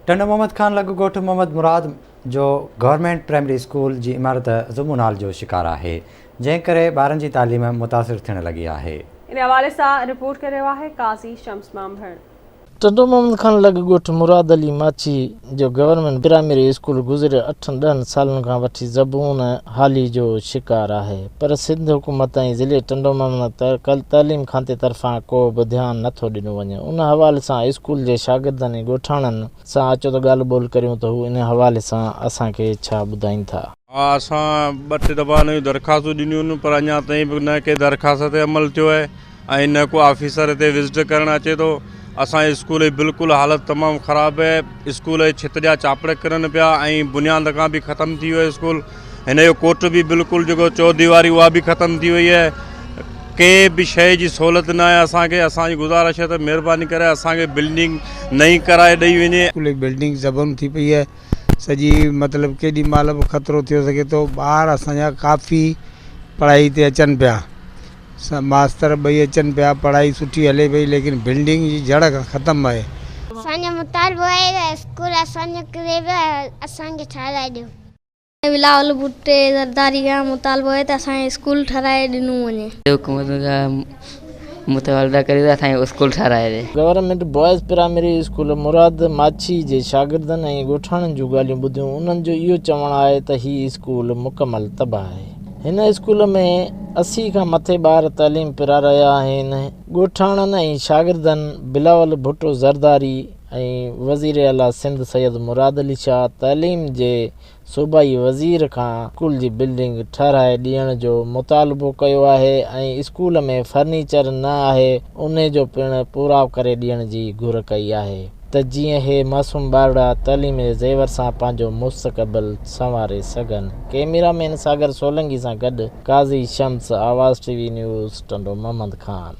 ٽنڊو محمد خان لڳ ڳوٺ محمد مراد جو گورنمينٽ پرائمري اسڪول جي عمارت زمونال جو شڪار آهي، جنهن ڪري ٻارن جي تعليم متاثر ٿيڻ لڳي آهي. ان حوالي سان رپورٽ ڪري رهيو آهي قاضي شمس ٻانڀڻ. ٽنڊو محمد خان لڳ ڳوٺ مراد علي ماڇي جو گورنمينٽ پرائمري اسڪول گذريل اٺن ڏهن سالن کان وٺي زبون حالي جو شڪار آهي پر سنڌ حڪومت ۽ ضلعي ٽنڊو محمد تعليم کاتي طرفان ڪو به ڌيان نه ٿو ڏنو وڃي ان حوالي سان اسڪول جي شاگردن ۽ ڳوٺاڻن سان اچو ته ڳالهه ٻولهه ڪريون ته هو ان حوالي سان اسان کي ڇا ٻڌائين ٿا. ها اسان ٻه ٽي دفعا ان جون درخواستون ڏنيون آهن پر اڃا تائين به نه ڪنهن درخواست تي عمل ٿيو آهي ۽ نه ڪو آفيسر هتي وزٽ ڪرڻ اچي ٿو اسان جي اسڪول جي بلڪل حالت تمام خراب آهي اسڪول جي ڇت جا چاپڙ ڪرن پيا ۽ بنياد کان به ختم ٿي ويو اسڪول هن جو ڪوٽ به بلڪل جيڪو چو ديواري اها به ختم ٿي وئي آهي ڪنهن به شيء جي سهولت نه آهي اسان کي اسان جي گذارش آهي ته مهرباني ڪري اسان کي بلڊنگ نئين ڪرائي ڏئي وڃي. اسڪول جي بلڊنگ زبون ٿي پئي آهي سڄي مطلب ڪيڏي مهل به خطرو ٿيو سگهي ٿو ٻار اسان جا ڪافي پڙهائي تي اچن پيا ماستر ٻئي اچن پيا پڙهائي سٺي هلي پئي ليڪن بلڊنگ جي جڙ کان ختم آهي. اسان جو مطالبو آهي ته اسڪول اسان جو ڪري پيو آهي اسان کي ٺهرائي ڏيو. بلاول ڀٽي زرداري کان مطالبو آهي ته اسان کي اسڪول ٺهرائي ڏنو وڃي. حڪومت کان مطالبو ٿا ڪريون ته اسان کي اسڪول ٺهرائي ڏي. Government boys primary school Murad Machhi جي شاگردن ۽ ڳوٺاڻن جون ڳالهيون ٻڌيون انهن جو اهو چوڻ آهي ته هي اسڪول مڪمل تباهه آهي هن اسڪول ۾ 80 کان مٿي ٻار تعليم پرا رهيا آهن ڳوٺاڻن ۽ شاگردن بلاول ڀٽو زرداري ۽ وزيراعليٰ سنڌ سيد مراد علي شاهه تعليم جي صوبائي وزير کان اسڪول جي بلڊنگ ٺهرائي ڏيڻ جو مطالبو ڪيو آهي ۽ اسڪول ۾ فرنيچر نه آهي انهي جو پڻ پورائو ڪري ڏيڻ جي گهر ڪئي آهي ته جيئن هي معصوم ٻارڙا تعليم جي زيور سان پنهنجو مستقبل سنواري سگهن ڪئميرا مين ساگر سولنگي سان گڏ Qazi Shams Awaz T V news Tando Muhammad Khan.